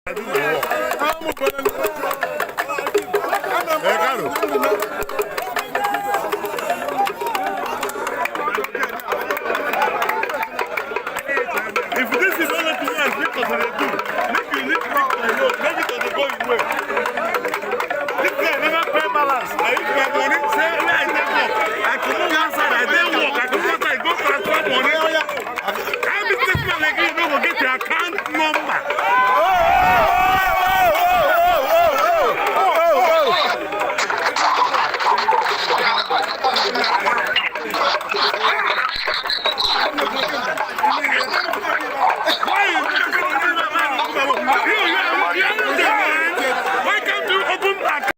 I do my work. Hey, Caro. If this is only to as Victor dey do, make you leave Victor alone, make Victor dey go him way. This guy never pay balance. I use my money, say where I take work. I comot one side, I dey work, I comot one side, go transfer money. How businessman like you no go get your account number? Why you you are not the man. Why can't you open account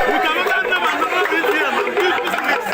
with another name and another BVN and do business?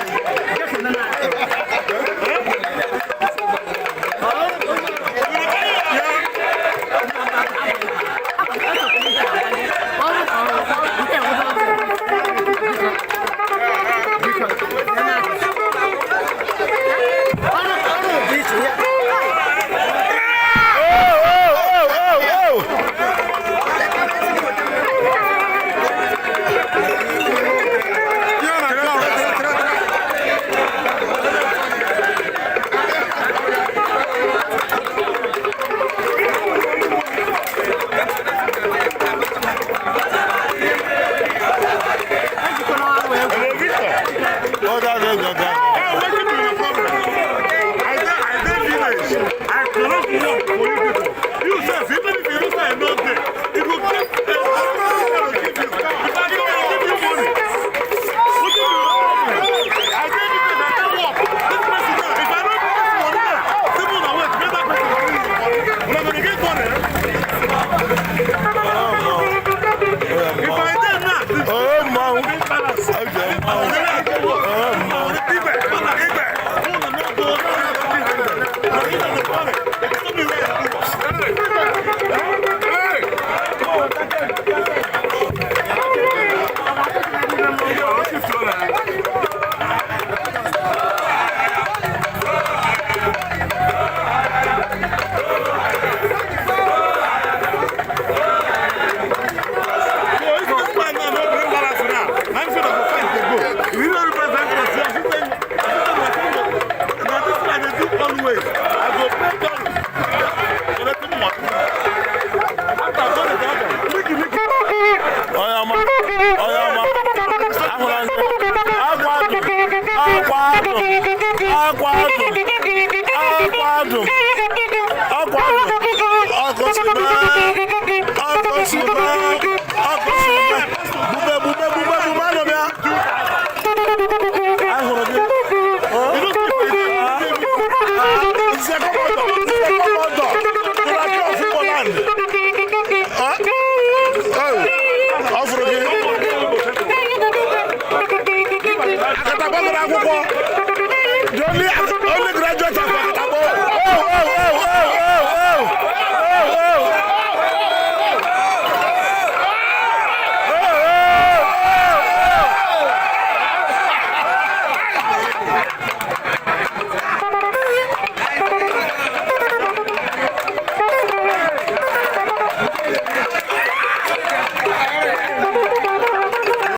Hello, Victor. Hey, wetin be your problem? I dey village. I cannot work for you people. You sef, even if you know say I no dey, e go get I go give you. If I go, I give you money. Wetin be your problem? I dey village, I dey work. This person now, if I no give this money now, simple na wait, make that person bring him money. Una go dey get money, eh? If I dey now, the bring balance. I dey work. Ibe, Ibe, una no go, no no na you dey worry. No be where I do. So if this man now no bring balance now, I'm sure they go fight dey go. If you no represent us, you fit say, na this one I dey do always. I go pay dollars. Collecting money. After I don dey make you make you. Onye ọma, onye ọma, ahụla ndị akwa adụ, akwa adụ, akwa adụ, akwa adụ, akwa adụ, ọkụ si mee, ọkụ si mee, ọkụ si mee, bube bube bube bube anọ m ya. Ahụrụ gị. Nse kọmọdọ, nse kọmọdọ, tụrụ of Igbo land. Ọ fụrụ gị. Akata gbagoro akwụkwọ. The only graduate of